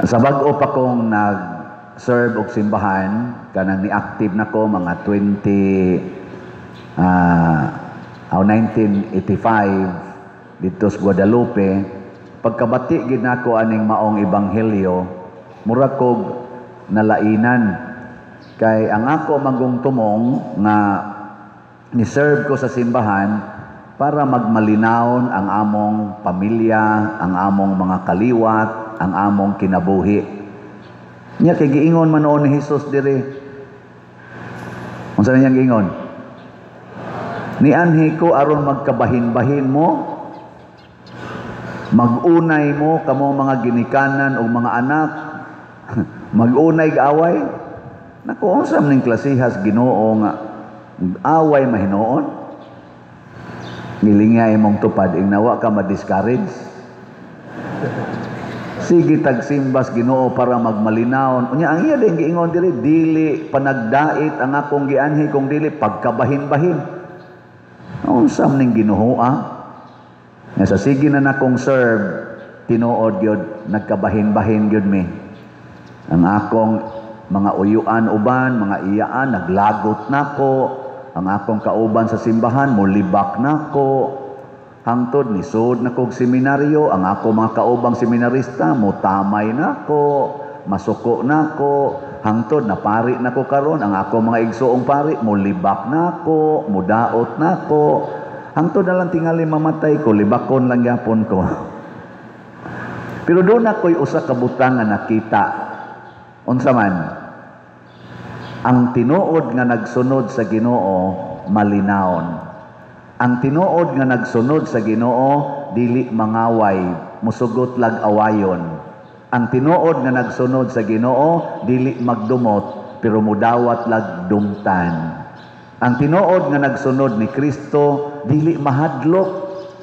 Sa bag-o pa kong nag-serve og simbahan, kanang ni-active na ko mga 20 1985 dito sa Guadalupe, pagkabati gid nako aning maong ebanghelyo, mura kog nalainan kay ang ako manggong tumong nga ni-serve ko sa simbahan para magmalinawon ang among pamilya, ang among mga kaliwat, ang among kinabuhi. Nya kay giingon man noon ni Jesus diri. Unsa niyang giingon? Nianhi ko aron magkabahin-bahin mo, magunay mo kamo mga ginikanan o mga anak, magunay away. Naku, unsa man ning klasihas, Ginoo, nga away mahinoon? Ngilingi imong tupad, ingnawa ka ma-discourage. Sige tagsimbas Ginoo para magmalinawon. Unya ang iya din giingon diri, dili panagdait ang akong gianhi kung dili pagkabahin-bahin. Unsa man ning Ginoo ah? Nga sa sige na nakong serve, tinuod gyud nagkabahin-bahin gyud mi. Ang akong mga uyuan uban, mga iyaan, naglagot nako. Ang akong kauban sa simbahan, molibak nako. Hangtod nisud na kog seminaryo, ang ako mga kaubang seminarista, motamay nako, masuko nako. Hangtod napari nako karon, ang ako mga igsuong pari, molibak nako, mudaot nako. Hangtod na lang tingali mamatay ko, libakon lang gyapon ko. Pero doon ako'y usa ka butang nga nakita. Unsa man? Ang tinuod nga nagsunod sa Ginoo, malinawon. Ang tinuod nga nagsunod sa Ginoo, dili mangaway, musugot lag awayon. Ang tinuod nga nagsunod sa Ginoo, dili magdumot, pero mudawat lag dumtan. Ang tinuod nga nagsunod ni Kristo, dili mahadlok,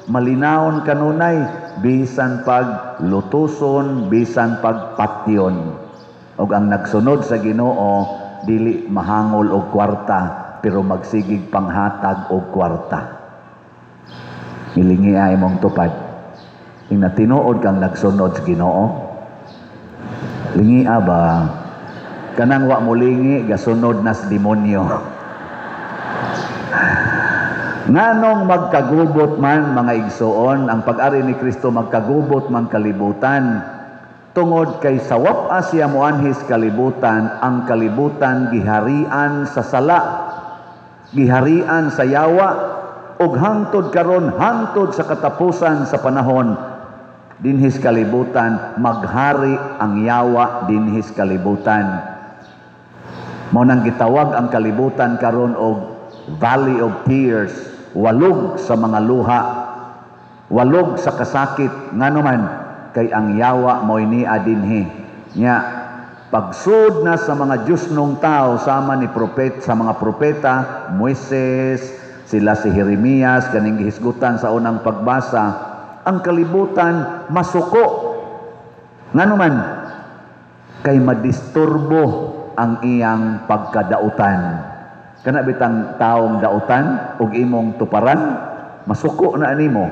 malinawon kanunay, bisan pag lutuson, bisan pag patyon. Og ang nagsunod sa Ginoo, dili mahangol og kwarta, pero magsigig panghatag og kwarta. Ilingi ay imong tupad. Ing tinuod kang nagsunod sa Ginoo. Lingi ba? Kanang wa mo lingi, gasunod nas demonyo. Nganong magkagubot man, mga igsoon, ang pag-ari ni Kristo, magkagubot man kalibutan? Tungod kay sa wapa siya moanhis kalibutan, ang kalibutan giharian sa sala, giharian sa yawa, ug hangtod karon, hangtod sa katapusan sa panahon, dinhis kalibutan maghari ang yawa dinhis kalibutan. Mao nang gitawag ang kalibutan karon og Valley of Tears, walog sa mga luha, walog sa kasakit. Ngano man? Kay ang yawa mo'y niya dinhi. Nya pagsud na sa mga Diyosnong tao sama ni propet sa mga propeta Moises, sila si Jeremias kaning gihisgutan sa unang pagbasa, ang kalibutan masuko. Ngano man? Kay madisturbo ang iyang pagkadautan. Kana bitang taong dautan ug imong tuparan, masuko na animo.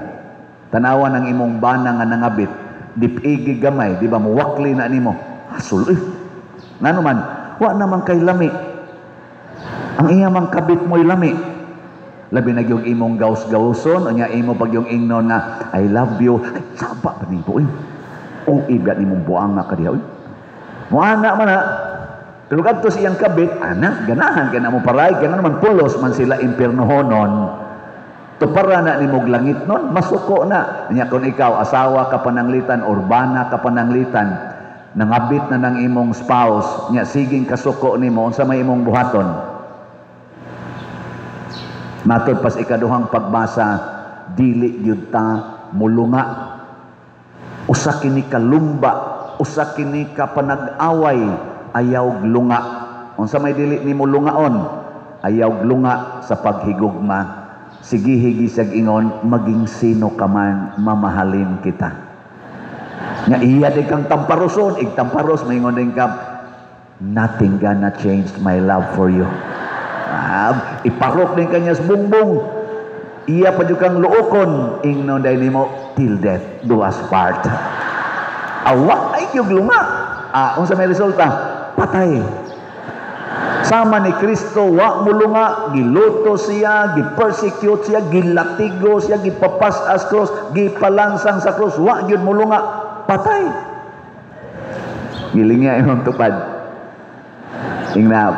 Tanawan ang imong bana nga nangabit, dipigi gamay, di ba muwakli na animo? Hasol eh. Ngano man? Wa naman kay lami. Ang iya mang kabit mo'y lami. Labi na yung imong gaus-gauson, unya imo pag yung ingnon nga, "I love you." Ay, saba pa nimo eh. O, ibiat nimong buanga ka diha. Uy. Muana man ha. Pero kadto sa iyang kabit, anak, ganahan ka na mo paray, kaya naman pulos man sila impiernohonon. Tupara na ni mog langit nun, masuko na. Nya kung ikaw, asawa ka pananglitan, urbana ka pananglitan, nangabit na ng imong spouse, nya siging kasuko nimo, unsa may imong buhaton? Matod pas ikaduhang pagbasa, dili gyud ta mulunga. Usa kini kalumba, usa kini ka panag-away, ayaw lunga. Unsa may dili nimo lungaon? Ayaw lunga sa paghigugma. Sige higi siyag ingon, "Maging sino ka man, mamahalin kita." Nga iya din kang tamparoson, igtamparos, maingon din ka, "Nothing gonna change my love for you." Ah, iparok din kanya sa bungbong. Iya pa jud kang luokon, ingnon dahil nimo, "Till death do us part." Awak ay yung lunga. Ah, unsa may resulta? Patay. Sama ni Kristo, wa mulunga, giluto siya, gi-persecute siya, gilatigo siya, gipapas-as cross, gipalansang sa cross, wa gyud mulunga, patay. Gilingya imong tupad. Ingna,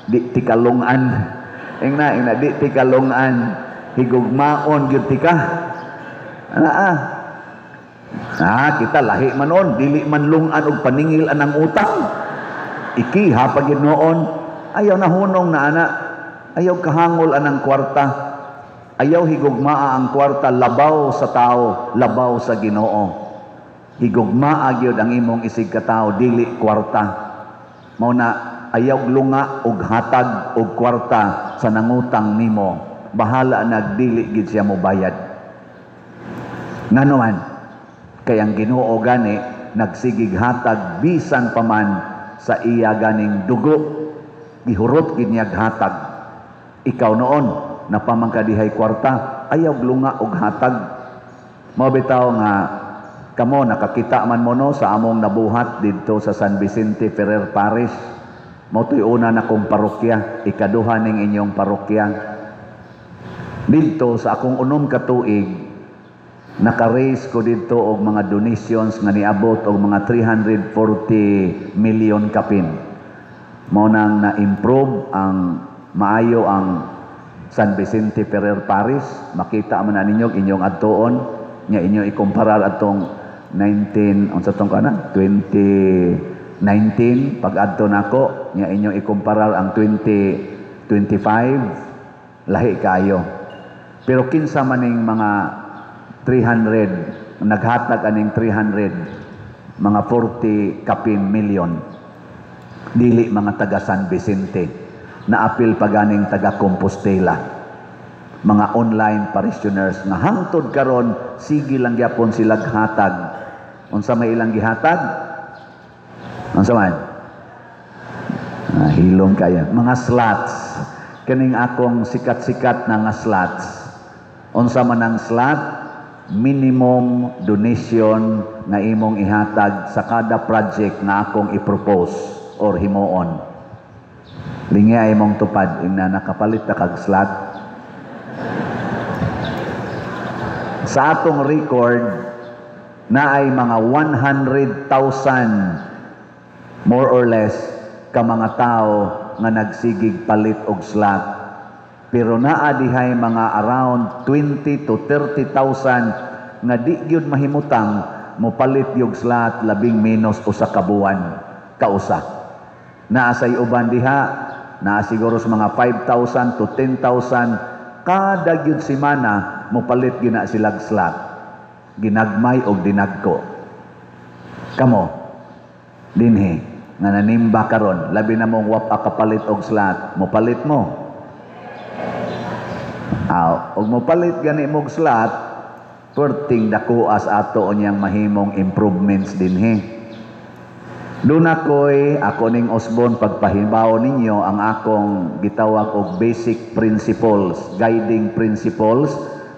di tikalungan. Ingna, ingna, di tikalungan. Higugmaon gyud tika. Ana ah. Ah, kita lahi man noon, dili man lungan og paningil anang utang. Ikiha pa gyud noon. Ayaw na hunong na ana. Ayaw kahangol anang kwarta. Ayaw higugmaa ang kwarta labaw sa tao, labaw sa Ginoo. Higugmaa gyud ang imong isig katao, dili kwarta. Mao na ayaw lunga og hatag og kwarta sa nangutang nimo. Bahala nagdili gid siya mobayad. Ngano man, kay ang Ginoo gani nagsigig hatag bisan pa man sa iya ganing dugo, gihurot gid niyag hatag. Ikaw noon napamangka dihay kwarta, ayaw lunga og hatag. Mao bitaw nga kamo nakakita man mo no sa among nabuhat didto sa San Vicente Ferrer Parish. Mao to'y una na kong parokya, ikaduha ning inyong parokya. Didto sa akong unom ka tuig, naka-raise ko didto og mga donations nga niabot og mga 340 million kapin. Mao nang na-improve ang maayo ang San Vicente Ferrer Parish. Makita man na ninyo inyong adtuon nya inyo ikumparar atong 19 unsa tong kana 2019 pag adto nako nya inyo ikumparar ang 2025, lahi kaayo. Pero kinsa maning mga 300 naghatag aning 300 mga 40 kapin million? Dili mga taga San Vicente, naapil pa ganing taga Compostela, mga online parishioners nga hangtod karon sige lang gyapon sila hatag. Unsa may ilang gihatag? Unsa man? Ah, hilom kaya mga slots, kining akong sikat-sikat na nga slots. Unsa man ang slot? Minimum donation nga imong ihatag sa kada project nga akong i-propose or himuon. Lingya imong tupad, ingna nakapalit ta kag slot. Sa atong record na ay mga 100,000 more or less ka mga tao nga nagsigig palit og slot. Pero naa dihay mga around 20 to 30,000 nga di gyud mahimutang mopalit yung slot labing menos usa ka buwan kausa. Naa say uban diha, naa siguro sa mga 5,000 to 10,000 kada gyud semana mopalit gyud na silag slot. Ginagmay og dinagko. Kamo dinhi nga nanimba karon, labi na mong wapa kapalit og slot, mopalit mo. Aw, og mopalit gani mog slot, perting dakuas ato niyang mahimong improvements dinhi. Doon ako'y, ako ning Osborne, pagpahibaw ninyo ang akong gitawag og basic principles, guiding principles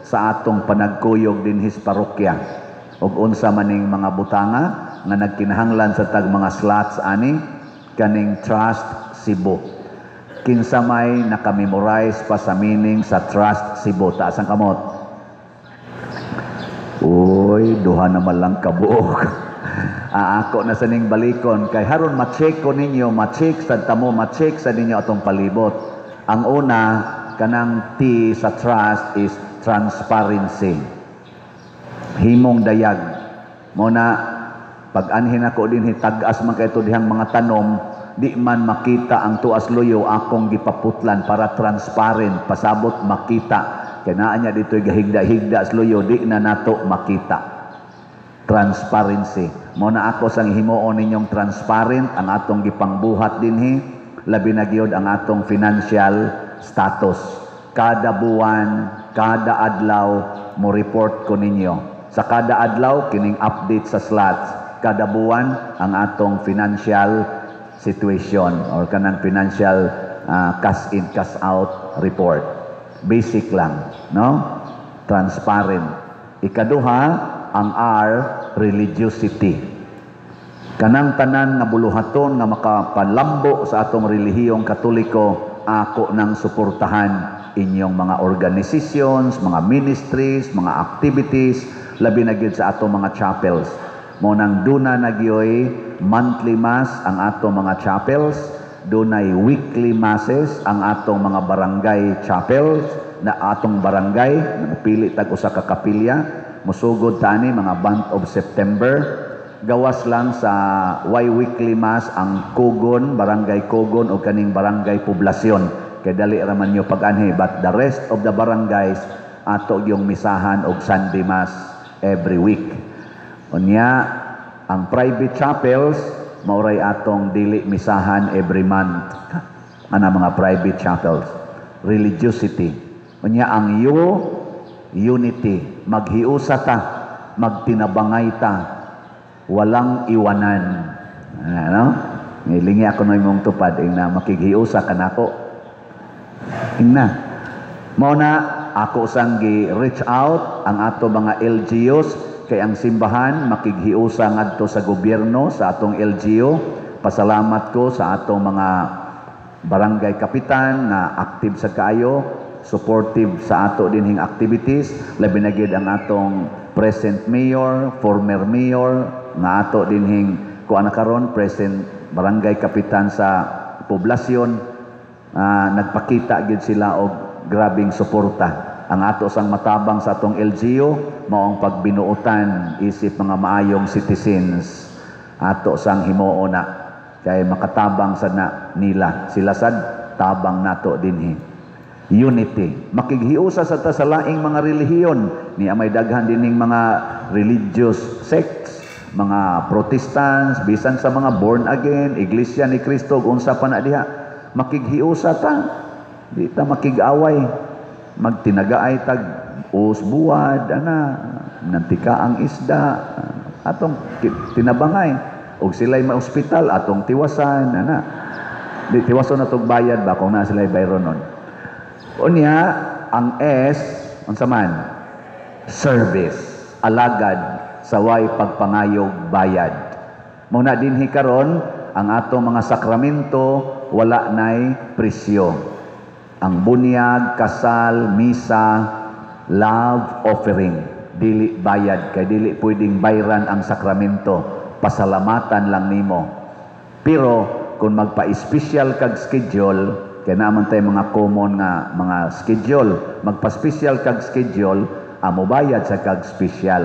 sa atong panagkuyog dinhi sa parokya. Og unsa maning mga butanga nga nagkinahanglan sa tag mga slots ani, kaning Trust Cebu. Kinsa may nakamemorize pa sa meaning sa Trust Cebu? Taas ang kamot. Uy, duha naman lang kabuok. Ako na sa ning balikon kay haron ma-check ko ninyo, ma-check sa tamo, ma-check sa ninyo atong palibot. Ang una kanang T sa trust is transparency. Himong dayag. Mo na pag anhin ako dinhi, tag-as man kay dihang mga tanom, di man makita ang tuas luyo, akong gipaputlan para transparent, pasabot makita. Kay naa niya dito'y gahigda-higda sa luyo, di na nato makita. Transparency. Mo na ako sang himuon ninyong transparent ang atong gipangbuhat dinhi, labi na gyud ang atong financial status. Kada buwan, kada adlaw mo report ko ninyo. Sa kada adlaw kining update sa slots. Kada buwan ang atong financial situation or kanang financial cash in cash out report. Basic lang, no? Transparent. Ikaduha, ang R, religiosity. Kanang tanan nga buluhaton nga makapalambo sa atong relihiyong Katoliko, ako nang suportahan inyong mga organizations, mga ministries, mga activities, labi na gyud sa atong mga chapels. Mao nang duna na gyoy monthly mass ang atong mga chapels, dunay weekly masses ang atong mga barangay chapels na atong barangay, pili tag usa ka kapilya, musugod tani mga month of September. Gawas lang sa way weekly mass ang Kugon, Barangay Kugon o kaning Barangay Poblasyon. Kay dali ra man nyo pag-anhi, but the rest of the barangays ato yung misahan og Sunday mass every week. Unya ang private chapels mauray atong dili misahan every month. Ana mga private chapels. Religiosity. Unya ang U, unity, maghiusa ta, magtinabangay ta, walang iwanan. Ano? Ngilingi ako na imong tupad, ingna makighiusa ka nako. Ingna. Mao na ako sang gi-reach out ang ato mga LGUs kay ang simbahan makighiusa ngadto sa gobyerno sa atong LGU. Pasalamat ko sa atong mga barangay kapitan na active sa kaayo, supportive sa ato dinhing activities, labi na gyud ang atong present mayor, former mayor nga ato dinhing kuan na karon present barangay kapitan sa poblasyon, nagpakita gyud sila og grabing suporta. Ang ato sang matabang sa atong LGU mao ang pagbinuotan isip mga maayong citizens. Ato sang himuon na kay makatabang sad na nila. Sila sad tabang nato dinhi. Unity. Makighiusa sa ta sa laing mga relihiyon. Niya may daghan dining mga religious sects, mga Protestants, bisan sa mga born again, Iglesia ni Cristo, unsa pa na diha. Makighiusa ta. Di ta makig-away. Magtinagaay tag usbuad, ana, nantika ang isda, atong tinabangay. Og sila'y ma-ospital, atong tiwasan, ana. Di tiwason na tog bayad ba kung naa sila'y bayron nun. Unya, ang S, unsa man? Service, alagad sa way pagpangayog bayad. Mao na dinhi karon ang atong mga sakramento wala nay presyo. Ang bunyag, kasal, misa, love offering, dili bayad kay dili pwedeng bayran ang sakramento, pasalamatan lang nimo. Pero kung magpa-special kag schedule, kay naman tayo mga common nga mga schedule, magpa-special kag schedule, amo bayad sa kag special,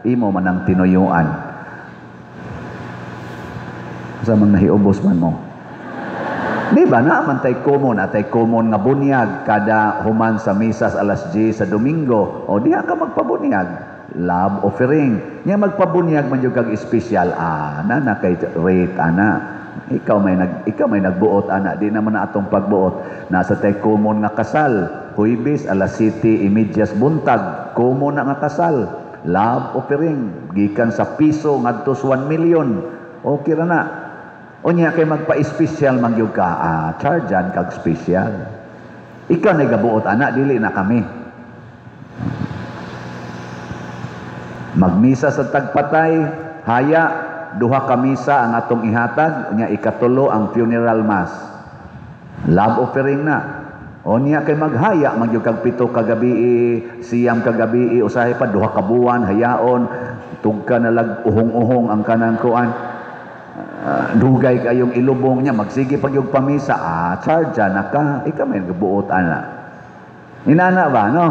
imo man ang tinuyuan. Sa mang nahiubos man mo. Di ba na man tay common, atay common nga bunyag kada human sa misa sa alas 10 sa Domingo. O diha ka magpabunyag. Love offering. Nya magpabunyag man jud kag special, ana na kay rate ana. Ikaw may nagbuot ana, di naman na atong pagbuot. Nasa tay common nga kasal, Huwebes alas 7:30 buntag, common na nga kasal. Love offering gikan sa piso ngadto sa 1 million. Okay ra na. Unya kay magpa-special man gyud ka, chargean kag special. Ikaw na gabuot ana, dili na kami. Magmisa sa tagpatay, haya duha ka misa ang atong ihatag, unya ikatulo ang funeral mass. Love offering na. Unya kay maghaya man gyud kag 7 ka gabi, 9 ka gabi, usahay pa duha ka buwan hayaon, tugka na lag uhong-uhong ang kanang kuan. Dugay kayong ilubong niya, magsige pag yung pamisa, charge na ka, ikaw may nagbuot ana. Inana ba, no?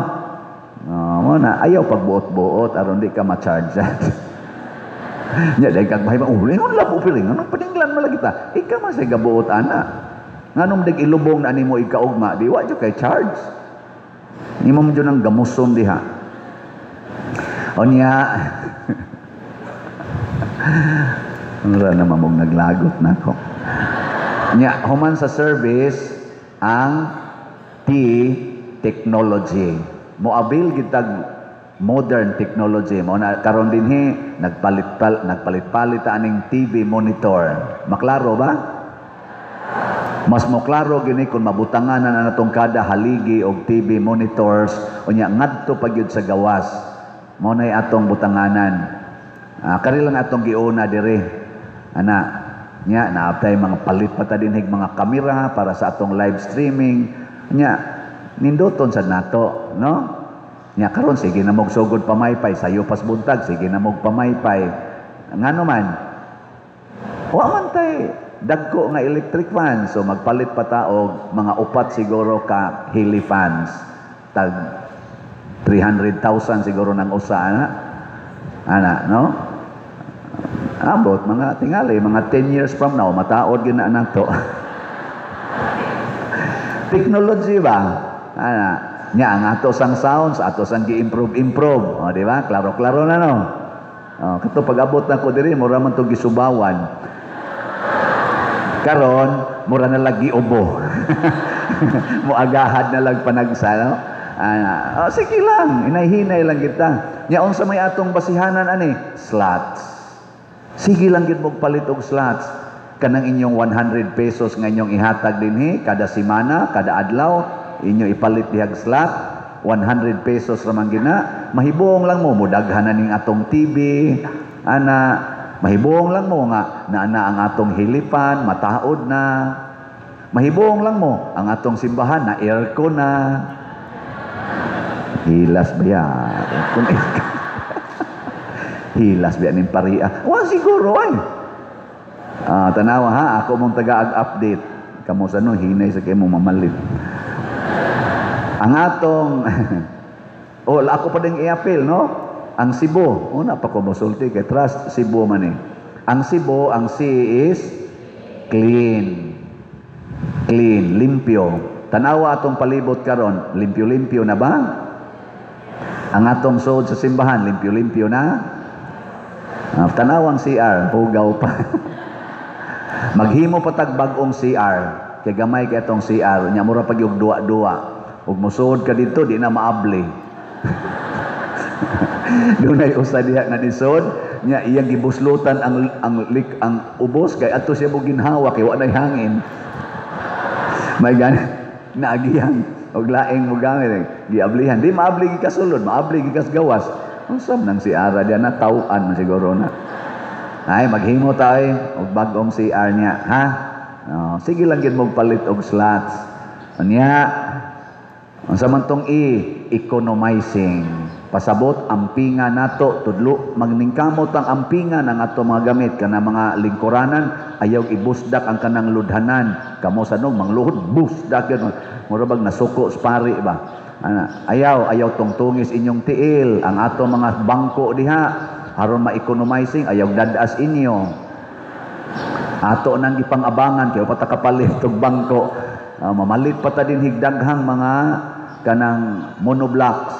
Mo na, ayaw pagbuot-buot, aron di ka ma-charge. Nya, dahil kag bahay ba, oh, ingon lang upiring, anong paninglan mo lagi ta? Ikaw man siya gabuot ana. Nganong dig ilubong na nimo ikaugma, di wa jud kay charge. Nimo mo jud ang gamuson diha. Onya, wala naman mong naglagot na ako. Nya, human sa service, ang T, technology. Moabil gitag modern technology. Mao na karon dinhi nagpalit-palit aning TV monitor. Maklaro ba? Mas moklaro gini kung mabutangan na natong kada haligi og TV monitors unya ngadto pa gyud sa gawas. Mao nay atong butanganan. Kari lang atong giuna diri. Ana, nya naaptay mga palit pa ta dinhig mga kamera para sa atong live streaming. Nya ninduton sad nato, no? Nya karon sige na mog sugod pamaypay, sayo pas buntag sige na mog pamaypay. Ngano man? Wa man tay dagko nga electric fan, so magpalit pa ta og mga upat siguro ka heli fans. Tag 300,000 siguro nang usa ana. Ana, no? Ambot mga tingali, mga 10 years from now mataod gyud na nato. Technology ba? Ana, nya ang ato sang sounds, ato sang gi-improve improve. O, di ba? Klaro-klaro na, no? O, kato pag-abot na ko diri, mura man to gisubawan. Karon, mura na lagi ubo. Moagahad na lang panagsa, no? Ana, oh, sige lang, hinay-hinay lang kita. Nya unsa may atong basihanan ani? Slots. Sige lang gid mo palit og slots. Kanang inyong 100 pesos nga inyong ihatag dinhi kada semana, kada adlaw, inyo ipalit dihag slot. 100 pesos ra man gina, mahibuong lang mo mudaghan na ning atong TV, ana, mahibuong lang mo nga naa ang atong hilipan, mataod na. Mahibuong lang mo ang atong simbahan na aircon na. Hilas ba yan? Kung hilas ba ning paria? Wa siguro ay. Ah, tanawa ha, ako mong taga-update. Kamo sa no, hinay sa kay mo mamalit. Ang atong oh, ako pa ding i-appeal, no? Ang Cebu, una pa ko mosulti kay trust Cebu man eh. Ang Cebu, ang C is clean. Clean, limpyo. Tanawa atong palibot karon, limpyo-limpyo na ba? Ang atong sud sa simbahan, limpyo-limpyo na? Tanawang CR, hugaw pa. Maghimo pa tag bag-ong CR, kay gamay kay atong CR, nya mura pag yung duwa-duwa. Ug mosuod ka dito, di na maabli. Dunay usa diha nga nisod, nya iyang gibuslutan ang ubos kay adto siya mo ginhawa kay wa nay hangin. May gani naagihan og laing mo gamit giablihan, di maabli gi kasulod, maabli gi gawas. Unsa man nang CR diha na taw-an man siguro na. Ay, maghimo ta ay og bag-ong CR niya, ha? Oh, sige lang gid mo palit og slots. Unya, unsa man tong E? Economizing. Pasabot ampinga nato, tudlo magningkamot ang ampinga ng ato mga gamit kana mga lingkuranan, ayaw ibusdak ang kanang ludhanan. Kamo sa nog mangluhod busdak yun. Mura bag nasuko sa pari ba. Ana, ayaw ayaw tungtungis inyong tiil ang ato mga bangko diha aron ma-economizing, ayaw dadas inyo. Ato nang gipang-abangan kay pa ta kapalit og bangko. Mamalit pa ta din higdaghang mga kanang monoblocks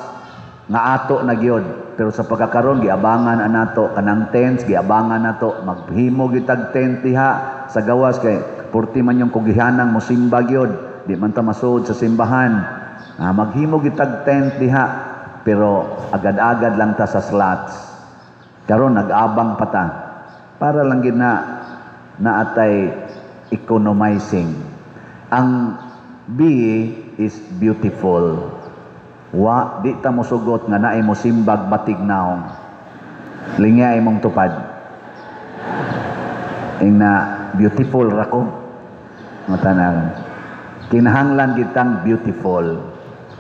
nga ato na gyud, pero sa pagkakaron giabangan anato kanang tents, giabangan nato maghimo gitag tent diha sa gawas kay purti man yung kugihanang mosimba gyud, di man ta masuod sa simbahan. Maghimo gitag tent diha, pero agad-agad lang ta sa slots. Karon nag-abang pa ta para lang gid na naatay economizing. Ang B is beautiful. Wa di ta mosugot nga naay mosimbag batig naong. Lingya imong tupad. Ing na beautiful ra ko. Matanawan. Kinahanglan kitang beautiful.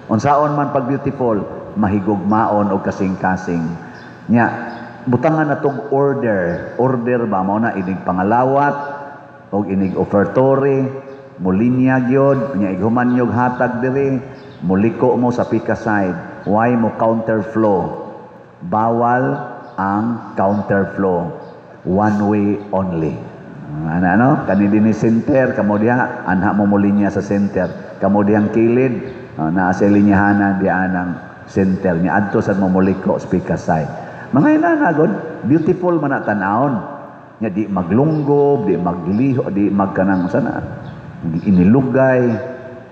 Unsaon man pag beautiful, mahigugmaon og kasing-kasing. Nya butangan natong order. Order ba mao na inig pangalawat og inig offertory, mulinya gyud, nya ighuman nyog hatag diri, muliko mo sa pika side. Why mo counterflow? Bawal ang counterflow. One way only. Ano, ano? Kani dinhi center, kamo diha, anha mo mulinya sa center. Kamo dihang kilid, naa sa linyahanan diha ang center nya adto sad mo muliko sa pika side. Mga inana gud, beautiful man na tan-awon. Nya di maglunggob, di magliho, di magkanang sana, inilugay,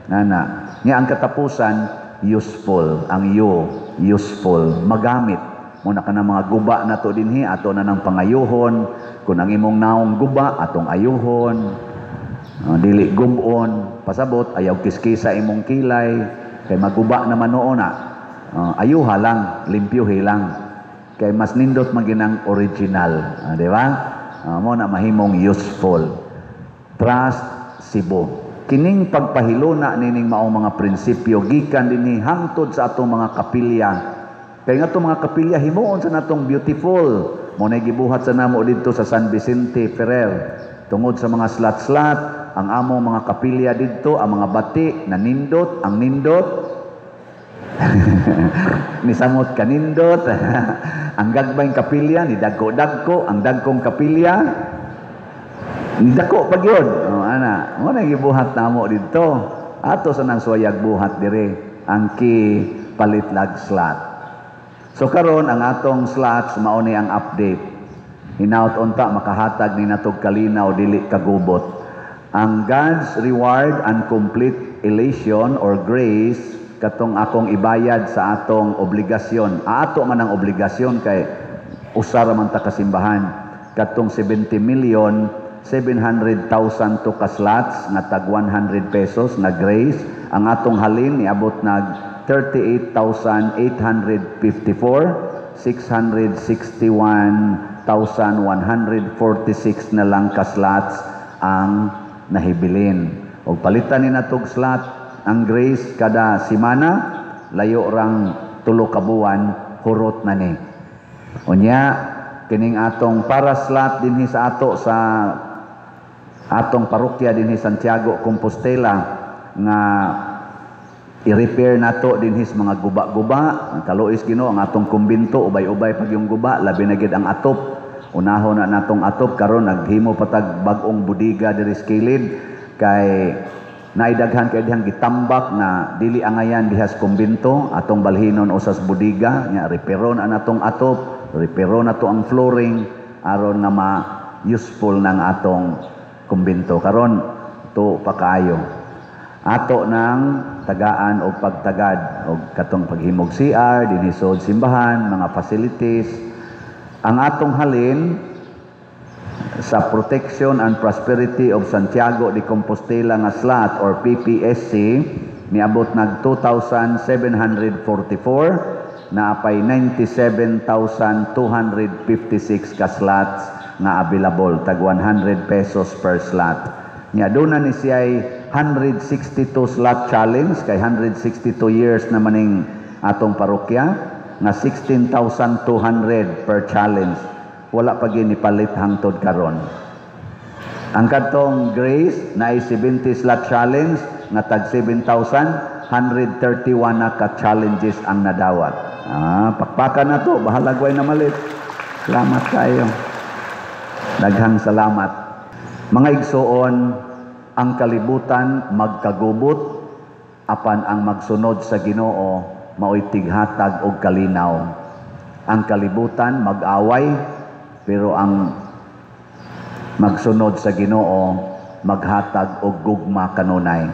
nana. Nya ang katapusan, useful. Ang U, useful, magamit. Muna ka ng mga guba na to dinhi, ato na ng pangayuhon. Kung ang imong naong guba, atong ayuhon. Dili gubon, pasabot, ayaw kiskisa imong kilay, kay maguba naman noon na. Ayuha lang, limpyuhi lang. Kay mas nindot maginang original. Di ba? Mo na mahimong useful. Trust Cebu. Kining pagpahiluna nining maong mga prinsipyo gikan dinhi hangtod sa atong mga kapilya. Kay nga atong mga kapilya, himuon sa natong beautiful. Mo na gibuhat sa namo didto sa San Vicente Ferrer. Tungod sa mga slot-slot, ang among mga kapilya didto, ang mga bati nanindot, ang nindot nisamot kanindot. Ang gagmayng kapilya ni dagko-dagko, ang dagkong kapilya ni dako pa gyud. Oh, ana, mo na gibuhat namo didto. Ato sa nang suwayag buhat dire ang ki palit lag slot. So karon, ang atong slots, mao ni ang update. Hinaut unta makahatag ni natog kalinaw, dili kagubot. Ang God's reward and complete elation or grace, katong akong ibayad sa atong obligasyon. Ato man ang obligasyon kay usa ra man ta kasimbahan. Katong 70 million 700,000 to ka slots nga tag 100 pesos na grace, ang atong halin niabot nag 38,854, 661,146 na lang ka slots ang nahibilin. Og palitan ni natog slot ang grace kada simana, layo rang 3 ka buwan, hurot na ni. Unya, kining atong para slot dinhi sa ato, sa atong parokya dinhi, Santiago Compostela, nga i-repair nato dinhi sa mga guba-guba. Ang kaluoy sa Ginoo, ang atong kumbinto ubay-ubay pag yung guba, labi na gid ang atop. Unahon na natong atop karon, naghimo patag bag-ong budiga diri sa kilid kay naidaghan kay dihang gitambak na dili angayan diha sa kumbinto, atong balhinon usas budiga nya repairon ang atong atop, repairon nato ang flooring aron nga ma useful ng atong kumbinto. Karon to pa kaayo ato ng tagaan og pagtagad og katong paghimog CR dinhi sud simbahan, mga facilities. Ang atong halin sa Protection and Prosperity of Santiago de Compostela nga slot or PPSC, niabot nag 2,744, naapay 97,256 ka slots nga available, tag 100 pesos per slot. Nya doon na ni siya 162 slot challenge kay 162 years na maning atong parokya, nga 16,200 per challenge. Wala pa gyud palit hangtod karon. Ang katong Grace na 70 slot challenge nga tag 7,131 na ka challenges ang nadawat. Ah, pakpakan na to, bahalag way na malit. Salamat kayo. Daghang salamat. Mga igsoon, ang kalibutan magkagubot, apan ang magsunod sa Ginoo mao'y tighatag og kalinaw. Ang kalibutan mag-away, pero ang magsunod sa Ginoo maghatag og gugma kanunay.